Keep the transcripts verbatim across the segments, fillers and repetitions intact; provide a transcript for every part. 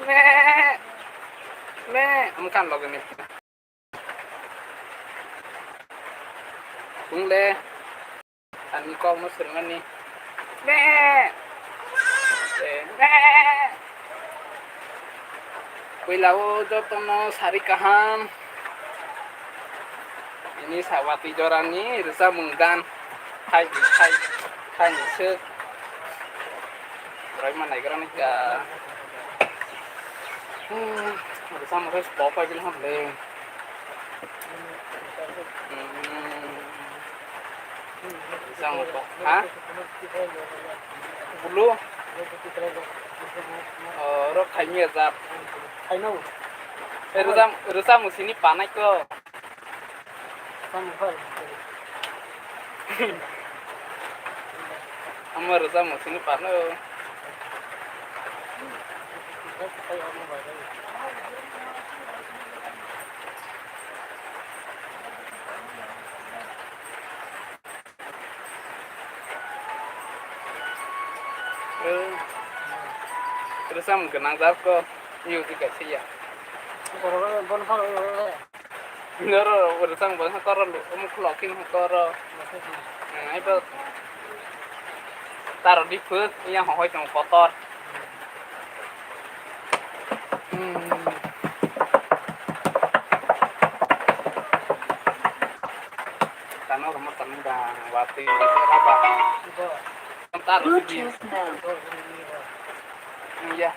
Me. Me. Ang kan loge ni. Kung le. Ani kok mo sirmani. Me. Me. Puila o jotono sari kaham. Ini sawati jorani rwchapmung gan. Hai, hai, hai, sir. Roi ma naigra nika. Hmm, rwchapmung rwchapmung pai gili ham le. Hmm. Rwchapmung pai, ha? Bulu? Oh, rok khaimya jat. Khaino. Eh, rwchap-, rwchapmung sini panai ko. Rwchapmung phai. Ama rwchapmung sini pano. Rwchapmung gwnang jat ko. Music kaisa ya. Borok bono phano. Noro rwchapmung bo koro lo, omo khulok khe koro. Nang ai bo taro di phut, yang hoi tong kotor. Tano romo tano da, wati, raba. Taro di. Bluetooth mode. Ya.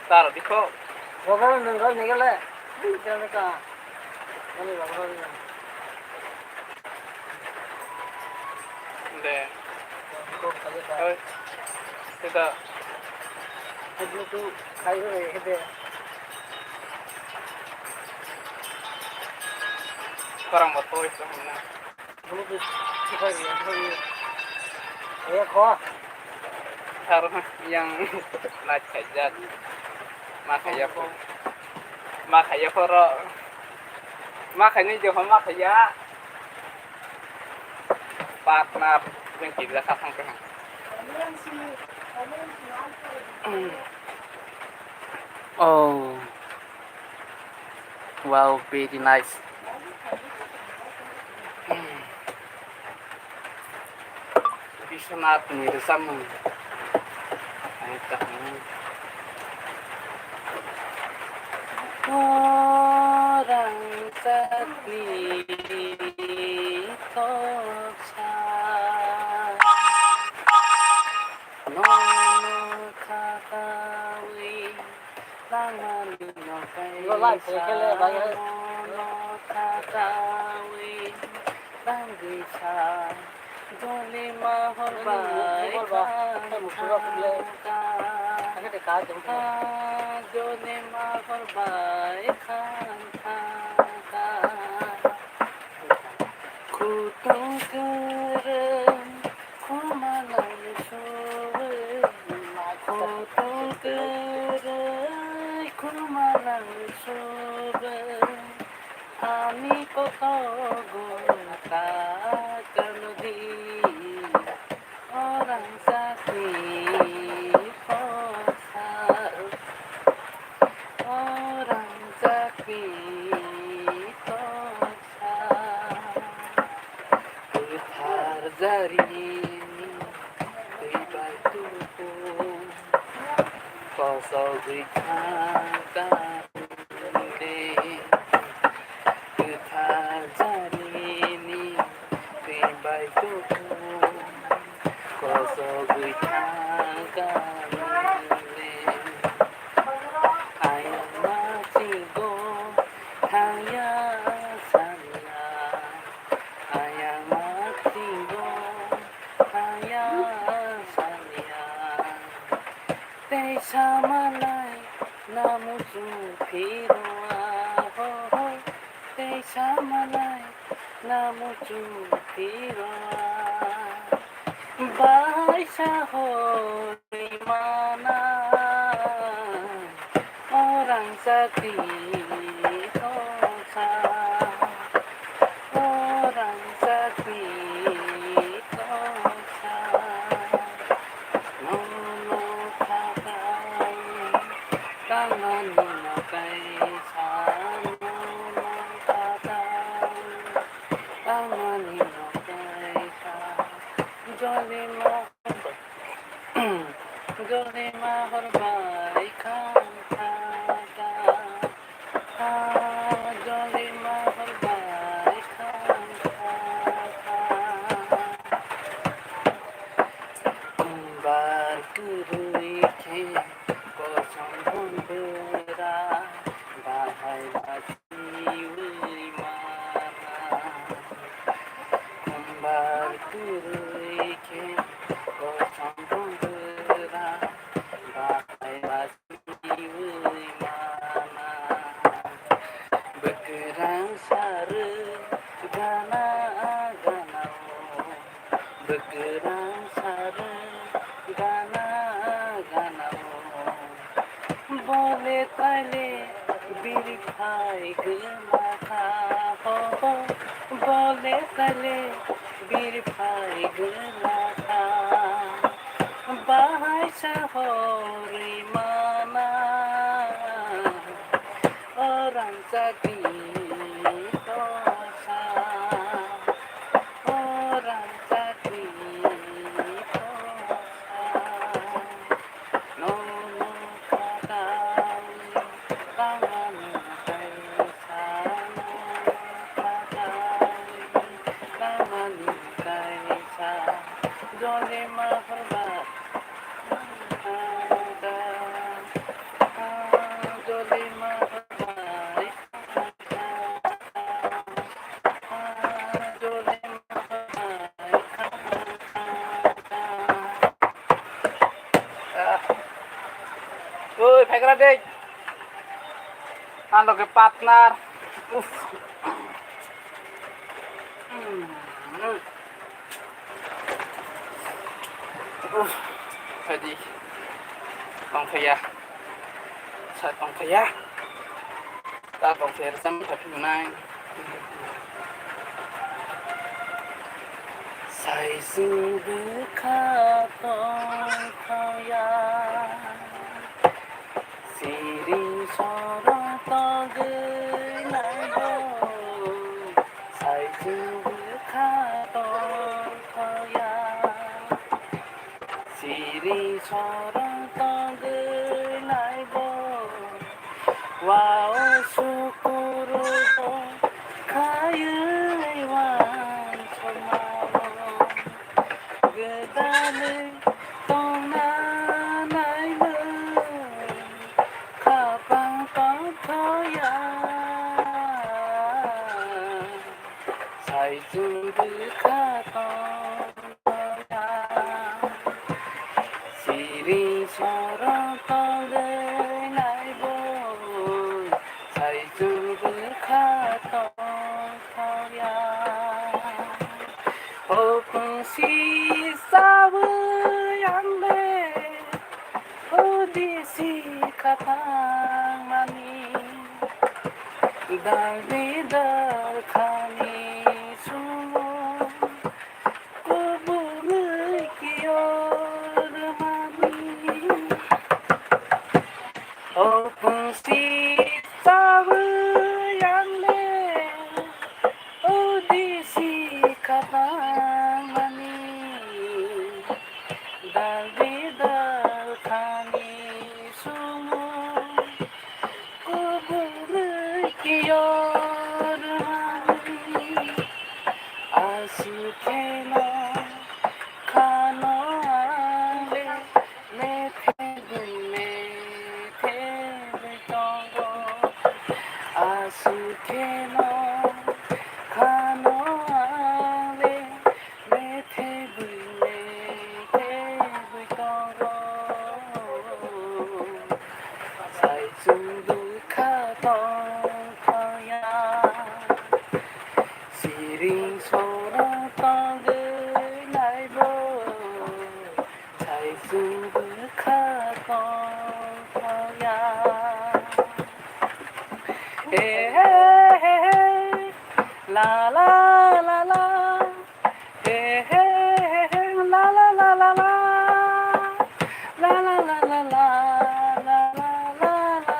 Taro di ko. Robo nang nang le. Ini jangan ka. De. Oi. Sida. Korang ba toi sa na. Aro yang light khaijak. Ma khaiya pho. Ma khaiya pho ro. Ma khaini je ho ma khaiya. Partner yang kibla kha thang kha. Oh. Wow, very nice. Biswanath ni rwchapmung. Ang kaham. Orang sakni toksa. Nono khatawi. Langmani no kaisa mono thatawi langwi sa. Jolima hor bai khan thaka. Jolima hor bai khan thaka. Khutang kwrwi khoma nang suwi, khutang kwrwi khoma nang suwi, ani kotogo ta kanwi, orang sakni kosa, orang sakni kosa. Kwthar jarini twi bai tubu kosogwi thang kande. Kwthar jarini twi bai tubu kosogwi thang kande. Ayang masingo thangya sanya. Ayang masingo thangya sanya. Tei samanai namu chukphirwa ho ho. Tei samanai namu chukphirwa. Baisa hoi mana orang sakni kosa, orang sakni kosa. Nono khatai, Tamani no kaisa no no kata. Tamani no kaisa. Jolima, jolima horbai khan kata. Ah, jolima horbai khan kata. Bar kwrwi khe kosom bondora bahai basiwi mana. Bar kwrwi khe kosom bondora bahai basiwi mana. Bwkrang sarwi gana gana o. Bwkrang sarwi gana gana o. Bole tale biri phai gana kha ho ho. Bole tale biri phai gana kha. Bahai sa horwi mana. O rangchakni tosa, o rangchakni tosa, nono khakang tangmani kaisa, nono khakang tangmani kaisa, jolima horba. Oi, phaikra de. Ang loge partner. Uff. Hmm. Uff, phaidi. Tongphaiya. Sa tongphaiya. Ta tongphaiya, rwchapmani phaiphinai. Sai chwng bwkha tongphaiya. Siring sorong tongwi naibo, sai chwng bwkha tongthokya. Siring sorong tongwi naibo, wao sukuru bo khaywi wansukmao. Gwdalwi tongna naimung khapang tongthoya, sai chwng bwkha tongthoya. Siring sorong tongwi naibo, sai chwng bwkha tongthoya. O pungsi sawi ang le, o disi khatang mani, dal bidal khani sumo, kubuni kiyor mani. O pungsi sawi ang le, o disi khatang mani, dal bidal khani sumo, kubuni kiyor mani. Aswk kheno khano ang le, methebwi methebwi tongo. Aswk kheno khano ang le, methebwi methebwi tongo. Sai chwng bwkha tongthoya. Siring sorong tongwi naibo, sai chwng bwkha tongthoya. He he he he, la la la la, he he he he, la la la la la, la la la la la, la la la la.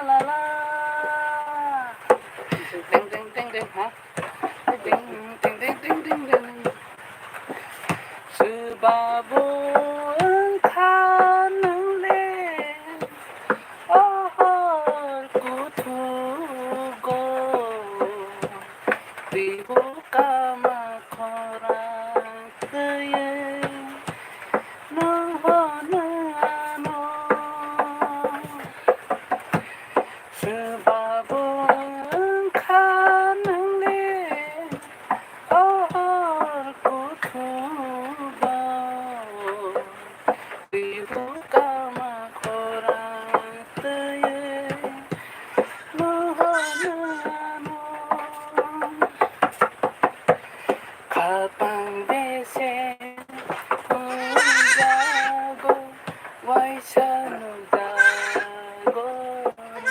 Nukjago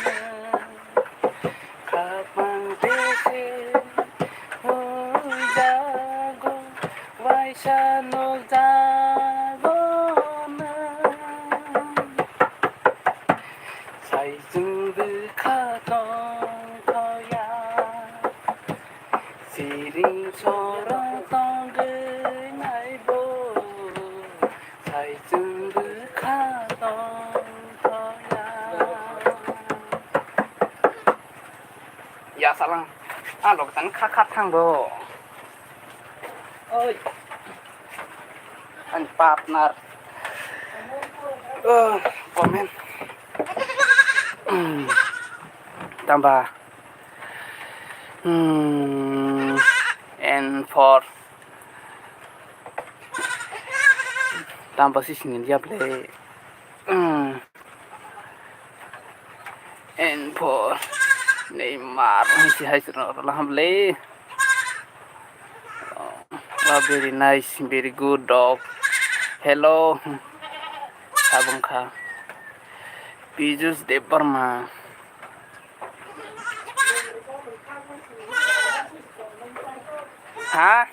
na, khapang tese huijago, waisa nukjago na. Saichung bwkha tongthoya, siring sorong tongwi naibo. Saichung bwkha tongthoya. Ya salang, ah, lok tang kha kha thang bo. Oi. Ani partner. Oh, comment. Tamba. Hmm. N four. Tamba si singin dia ble. Hmm. N four. Neymar. Si hai sino rola hamle. Wow, very nice, very good dog. Hello. Sabung kha. Pijus Debbarma. Ha?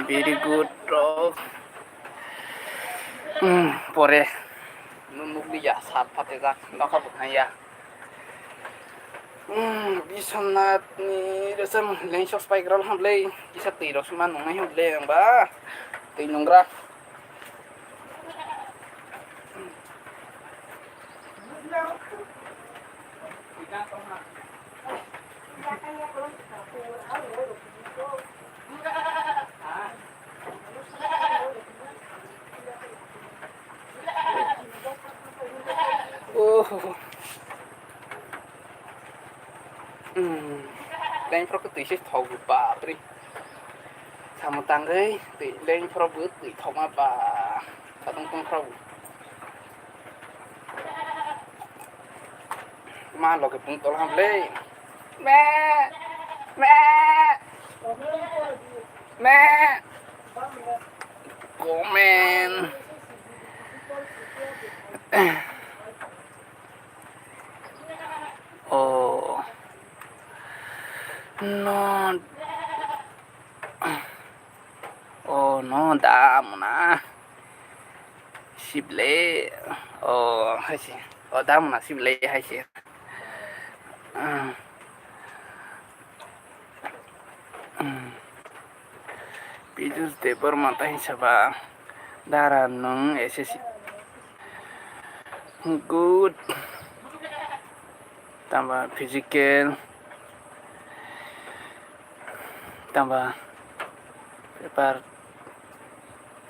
Very good, bro. Hmm, pore. Nunukliya, sat phatejak, nokha bwkhanya. Hmm, Biswanath ni rwchap lengso spike rol hamle, kisa twi rok sima nungnai hamle, ang ba twi nungra. Oh. Hmm. Lengphro khe twi se thok bapri. Samung tangwi twi lengphro bo twi thokma ba. Satung tongphro bo. Ma loge pung tol hamle. Me. Me. Me. Komen. Oh. No. Oh, no, da muna. Sible. Oh, hai se. Oh, da muna sible hai se. Ah. Hmm. Pijus Debbarma ta hinsa ba dara nwng S S C. Good. Tamba physical. Tamba paper.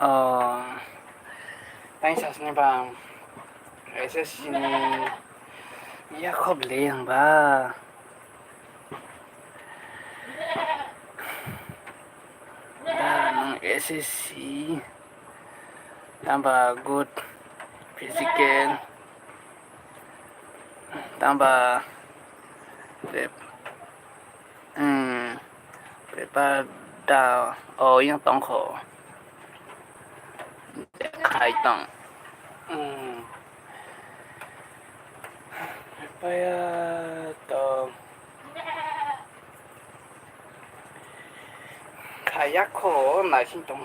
Oh. Ta hinsa sini ba S S C ni yakhop le yang ba. Da nwng S S C, tamba good physical, tamba prep, hmm, prepare da, oh, yang tongkho. Khai tong. Hmm. Paya tong. Khayakho naising tong.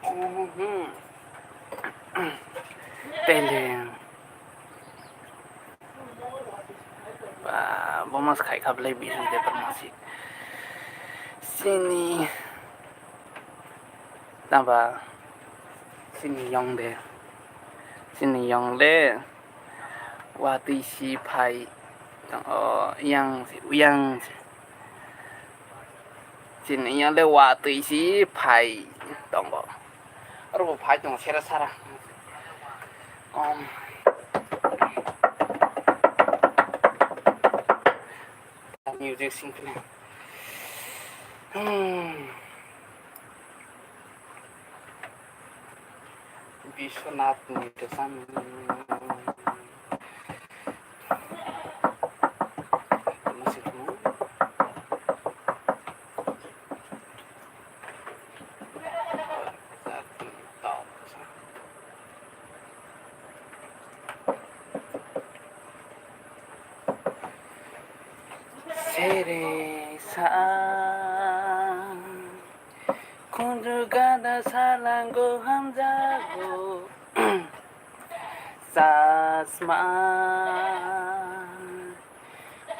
Mhm. Tele. Ba, bo mas khai kha belai bisi de permasi. Sini. Tamba. Sini yong de. Sini yong de. Watwi si phai tong, o, yang, yang. Chini yang le watwi si phai tongo. Oro bo phai tongo sera sara. Om. Music sing kene. Hmm. Biswanath ni dosan. Tamo se tamo. Khunju gana salango hamjago chasma.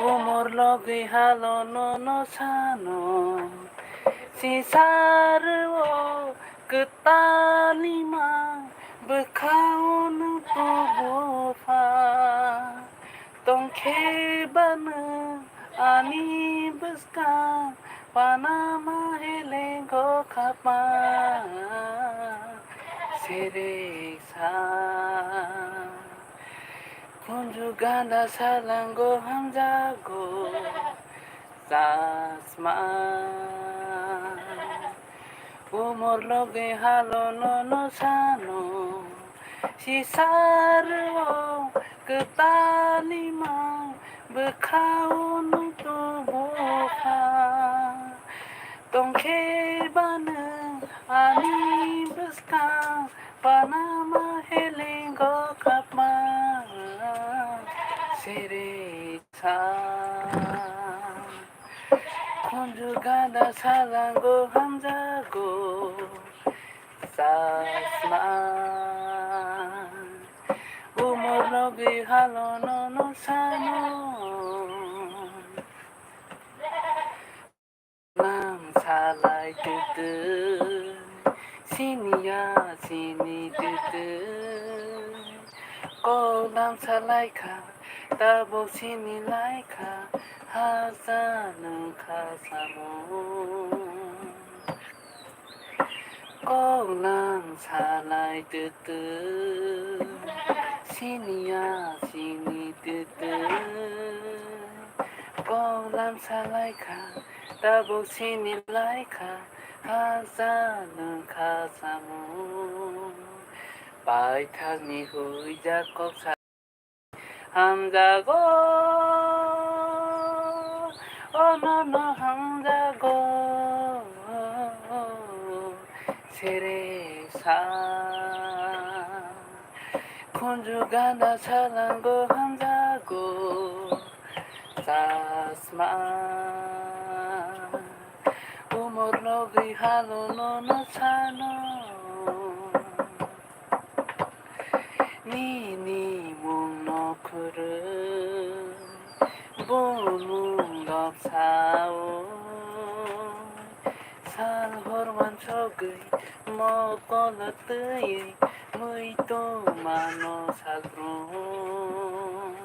Umor logwi halono no sano, sisarwo kwtalima bwkhaono tubu pha. Tongkhe bano ani bwskang panama helengo khapma sereksa. Khunju gana salango hamjago chasma. Umor logwi halono no sano, sisarwo kwtalima bwkhaono tubu pha. Tongkhe bano ani bwskang panama helengo khapma sereksa. Khunju gana salango hamjago chasma. Umor logwi halono no sano. Lam salai tutu, siniya sini tutu. Kok lam salai kha, tabuk sini lai kha, hasa nung kha samung. Kok lam salai tutu, siniya sini tutu. Kok lam salai kha, tabuk sini lai kha, hasa nung kha samung. Paithakni huijak kok sa hamjago, o nono hamjago, sereksa. Khunju gana salango hamjago chasma. Umor logwi halono no sano. Nini mungno khurwi, bumung rok sao. Sal hor wansogwi, mokolo twiwi, muitu mano salbrum.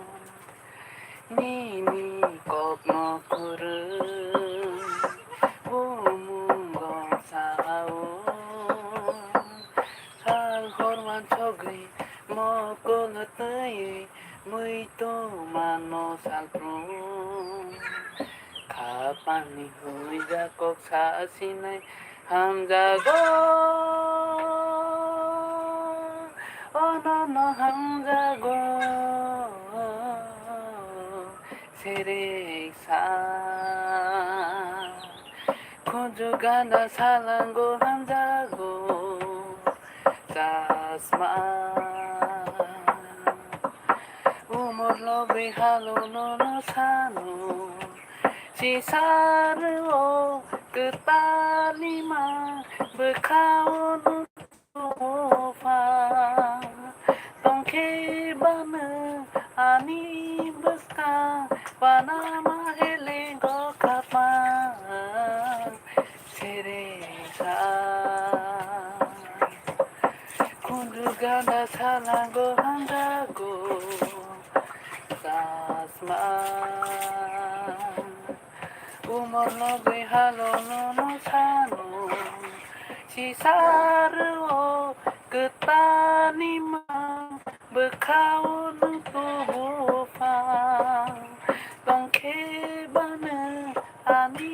Nini kokno khurwi, bumung rok sao. Sal hor wansogwi, mokolo twiwi, muitu mano salbrum. Khapangni huijak kok sa sinai hamjago, o nono hamjago, sereksa. Khunju gana salango hamjago chasma. Umor logwi halono no sano, sisarwo kwtalima bwkhaono tubu pha. Tongkhe bano ani bwskang panama helengo khapma sereksa. Khunju gana salango hamjago chasma. Umor logwi halono no sano, sisarwo kwtalima bwkhaono tubu pha. Tongkhe bano ani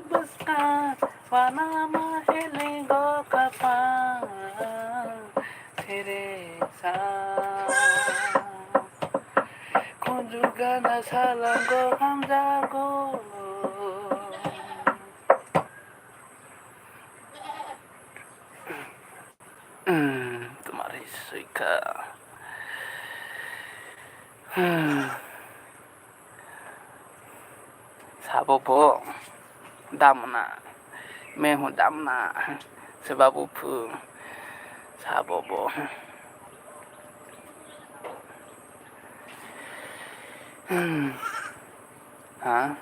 bwskang panama helengo khapang sereksa. Khunju gana salango hamjago. Hmm, tumari suika. Hmm. Sabo bo damna, mehu damna, Se babu phu sabo bo. Hmm. Ha?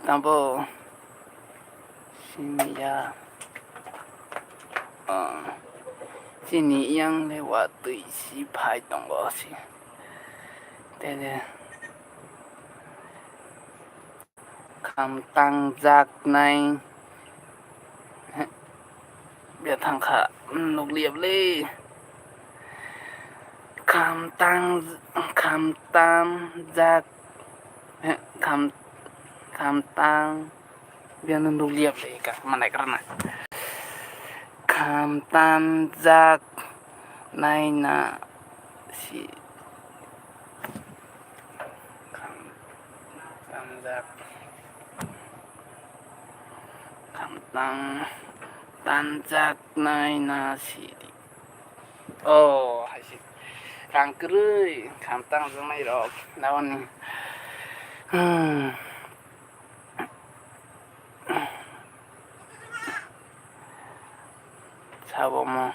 Tabo sini ya. Oh. Chini yang le watwi si phai tongo si. Tele. Khamtangjaknai. Bia thangkha, nukliya bwle. Khamtang, khamtamjak, kham, khamtang, bia nukliya bwle, ka, manai karana. Khamtamjak naina si. Khamtamjak. Khamtang tanjaknai na sidi. Oh, hai si. Rang kwrwi khamtang jaknai rok. Nabani. Hmm. Sabo mo.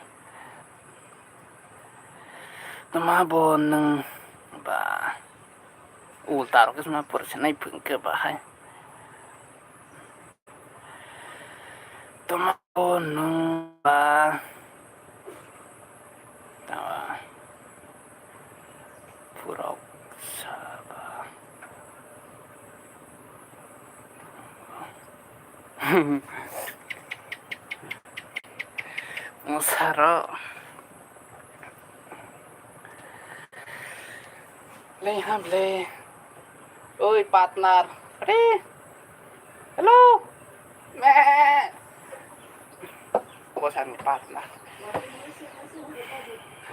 Tama bo nwng ba ulta rok se ma porisinai phwng khe ba hai. Tama bo nwng ba tama purok saba. Musaro. Lei ha ble. Oi, partner. Re. Hello. Me. Bosani partner.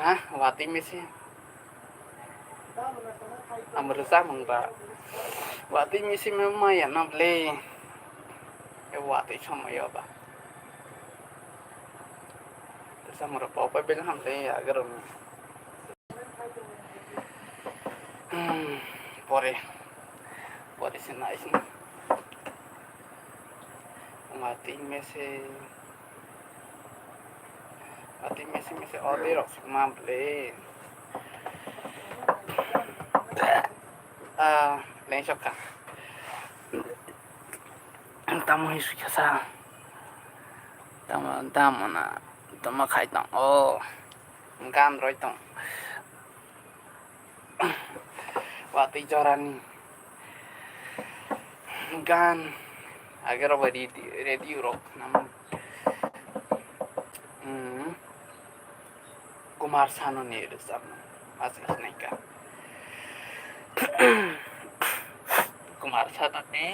Ha, watwi misi. Ang rwchapmung ba. Watwi misi me maya na ble. E watwi somoyo ba. Rwchapmung rok pok bai beleng ham le agaroni. Hmm, pore. Pore se nai se. Watwi misi. Watwi misi misi odi rok se ma ble. Ah, lengsok kha. Tamo hi sui kha sa. Tamo, tamo na. Tamo khai tong. Oh. Gan roi tong. Watwi jorani gan age rok bai radio, radio rok nam. Hmm. Kumar Sanu ni rwchapmung aswk sinai kha. Kumar Sanu ni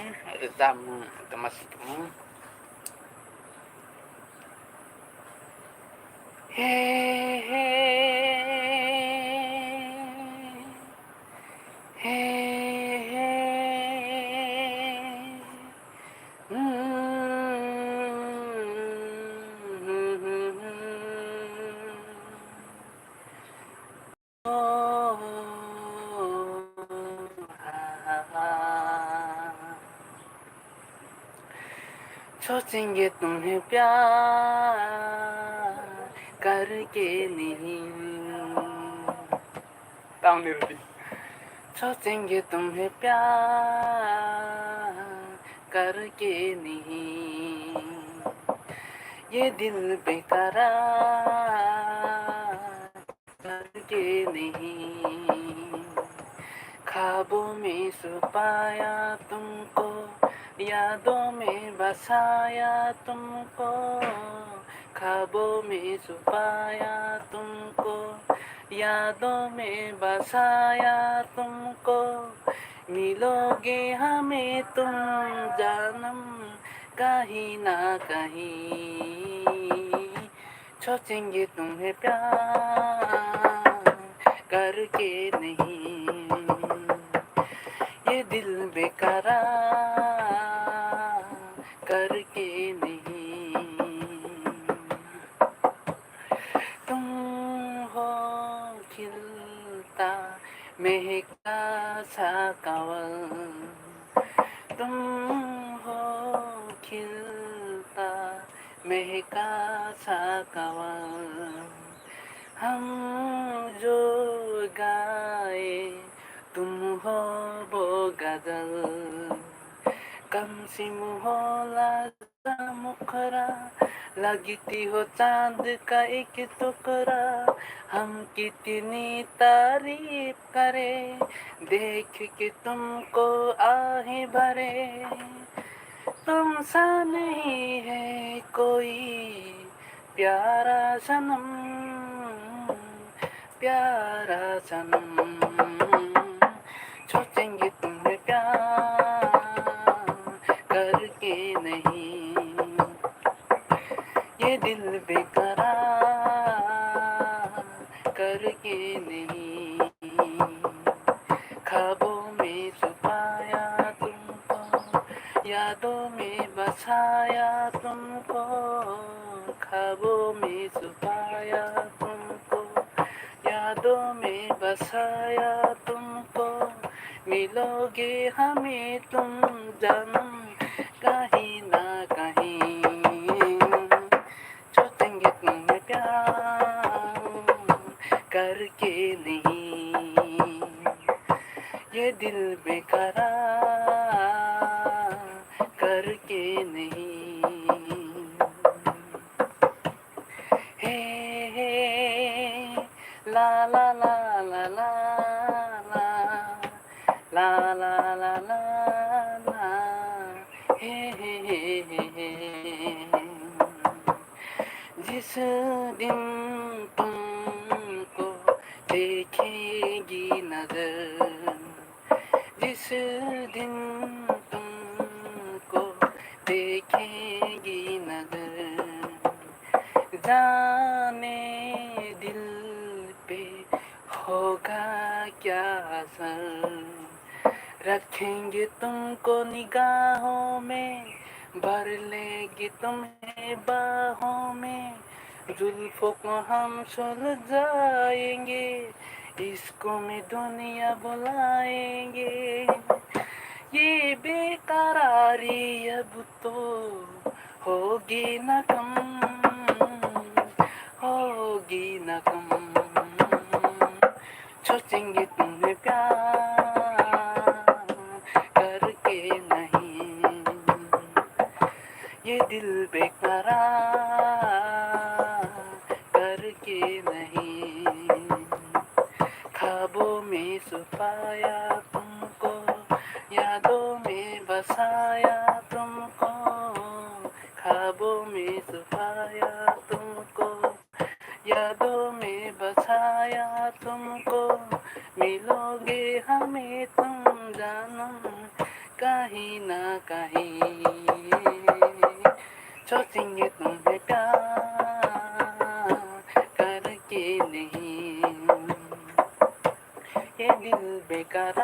rwchapmung tama sikmung. He, he, he, he. सोचेंगे तुम्हें प्यार करके नहीं। Tamni rwdi. सोचेंगे तुम्हें प्यार करके नहीं, ये दिल बेकरार करके नहीं, ख्वाबों में छुपाया तुमको, यादों में बसाया तुमको, ख्वाबों में छुपाया तुमको, यादों में बसाया तुमको, मिलोगे हमें तुम जानम कहीं ना कहीं। सोचेंगे तुम्हें प्यार करके नहीं, ये दिल बेकरार करके नहीं। तुम हो खिलता महका सा कंवल, तुम हो खिलता महका सा कंवल। हम जो गाए तुम हो वो गजल। कम सिम हो लाल सा मुखड़ा, लगती हो चांद का एक टुकड़ा। हम कितनी तारीफ करें, देख के तुमको आहें भरे। तुम सा नहीं है कोई प्यारा सनम, प्यारा सनम। सोचेंगे तुम्हें प्यार करके नहीं, ये दिल बेकरार करके नहीं। ख्वाबों में छुपाया तुमको, यादों में बसाया तुमको। ख्वाबों में छुपाया तुमको, यादों में बसाया तुमको। मिलोगे हमें तुम जानम कहीं ना कहीं। सोचेंगे तुम्हें प्यार करके नहीं, ये दिल बेकरार करके नहीं। हे, हे, ला, ला, ला। हे, हे, हे, हे, हे। जिस दिन तुमको देखेगी नजर, जिस दिन तुमको देखेगी नजर, जाने दिल पे होगा क्या असर। रखेंगे तुमको निगाहों में, भर लेंगे तुम्हें बाहों में। जुल्फों को हम सुलझाएंगे, इश्कों में दुनिया बुलाएंगे। ये बेकरारी अब तो होगी ना कम, होगी ना कम। सोचेंगे तुम्हें प्यार करके नहीं, ये दिल बेकरार करके नहीं। ख्वाबों में छुपाया तुमको, यादों में बसाया तुमको। ख्वाबों में छुपाया तुमको, यादों में बसाया तुमको। मिलोगे हमें तुम जानम कहीं ना कहीं। सोचेंगे तुम्हें प्यार करके नहीं, ये दिल बेकरार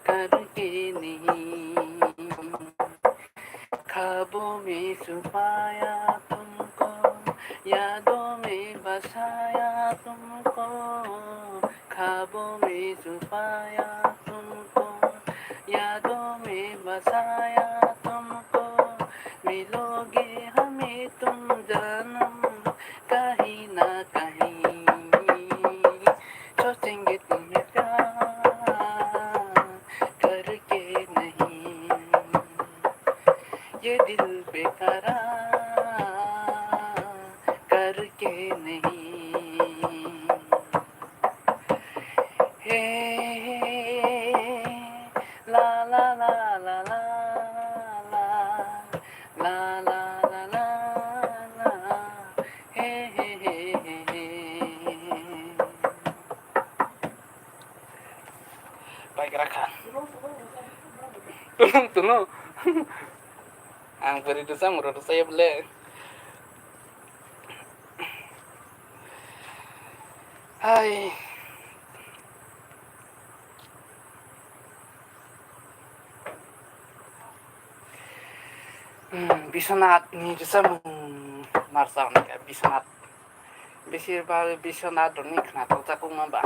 करके नहीं। ख्वाबों में छुपाया तुमको, यादों में बसाया तुमको। ख्वाबों में छुपाया तुमको, यादों में बसाया तुमको। मिलोगे हमें तुम जानम कहीं ना कहीं। सोचेंगे तुम्हें प्यार करके नहीं, ये दिल बेकरार करके नहीं। हे, हे, ला, ला, ला। हे, हे, हे, हे, हे। Pai kra kha. Tulung, tulung. Ang beri tu sam ro tu saya bele. Hai. Hmm, Biswanath ni rwchapmung marsa hwnwi kha Biswanath. Beshirbag Biswanath rokni khnathok chakungma ba.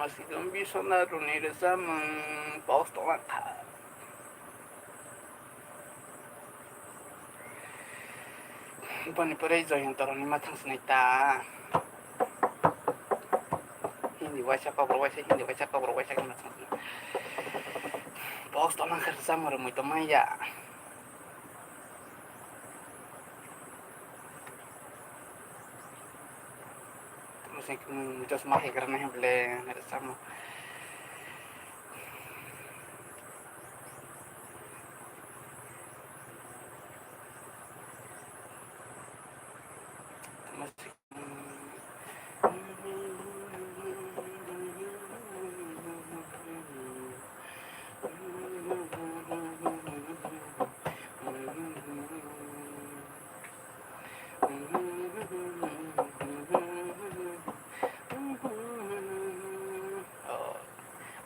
Sikon Biswanath rwni rwchapmung post tongma kha. Boni pore Joyonto rokni mathang sinai ta. Hindi waisa kokrok waisa, Hindi waisa kokrok waisa khe mathang sinai. Post tongma kha rwchapmung rwmwi tongma ya. Musik muchos ma hegra na heble samo.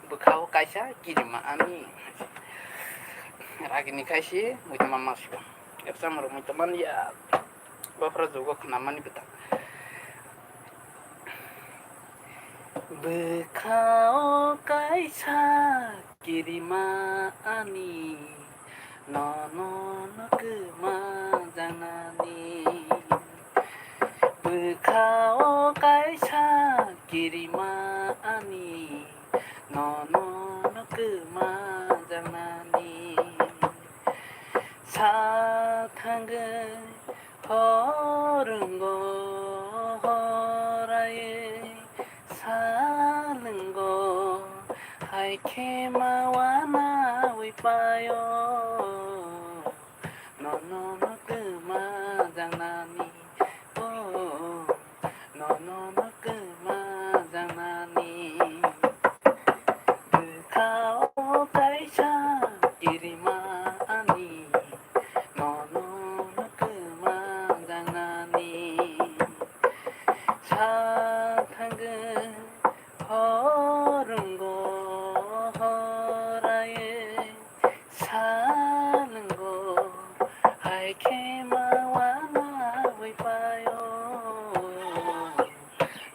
Bwkha-o kaisa kirima ani ragini khai se muitu manma sio. Rwchapmung rwmwi tongmani ya. Bophra jugo khnamani bwtang. Bwkha-o kaisa kirima ani, nono no kwma janani. Bwkha-o kaisa kirima ani, nono no kwma janani. Sa thangwi horwngo, horaiwi salwngo, hai khe ma uanaui paio, nono no kwma janani. Oh, nono no kwma janani. Bwkha-o kaisa kirima ani, nono no kwma janani. Sa thangwi horwngo, horaiwi salwngo, hai khe ma uanaui paio,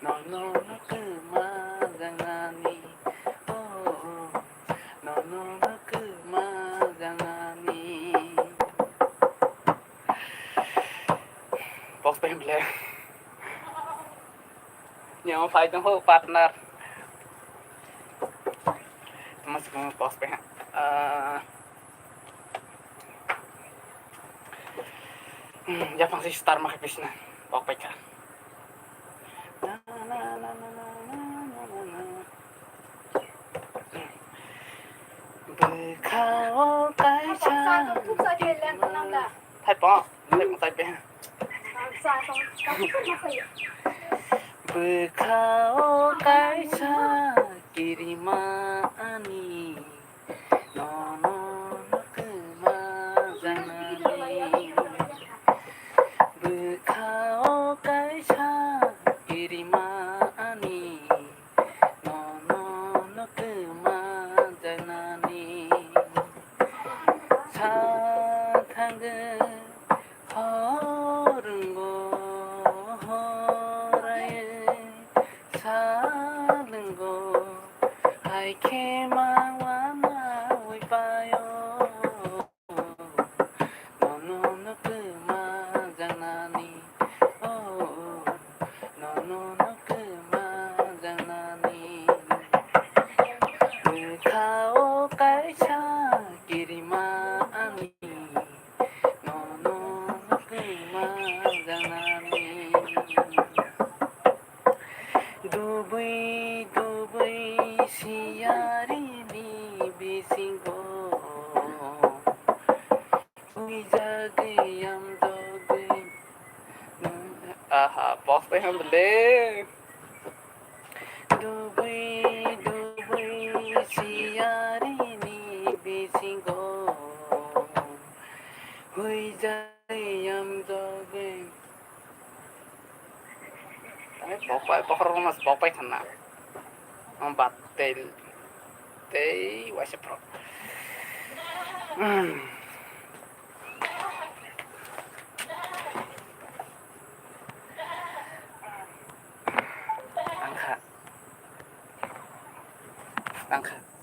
nono no kwma janani. Oh, nono no kwma janani. Box pen ble. Nyawa fight ho partner. Tama sikung box pen. Ah. Hmm, ya pang si star ma bisna. Box pen ka. Bwkha-o kaisa. Thai po, thai po, thai pe. Bwkha-o kaisa kirima ani, nono no kwma janani. Bwkha-o kaisa kirima ani, nono no kwma janani. Sa thangwi horwngo, horaiwi salwngo, hai khe ma uanaui paio, nono no kwma janani. Oh, nono no kwma janani. Bwkha-o kaisa kirima ani, nono no kwma janani. Dubui dubui siyari ni bisingo, ui jagui am jagui. Aha, box pen ham le. Dubui dubui siyari ni bisingo, ui jagui am jagui. Tei pokpai, bokhorok mas pokpai khanna. Ang bat tei, tei waisa pro. Hmm. Angkha. tang kha.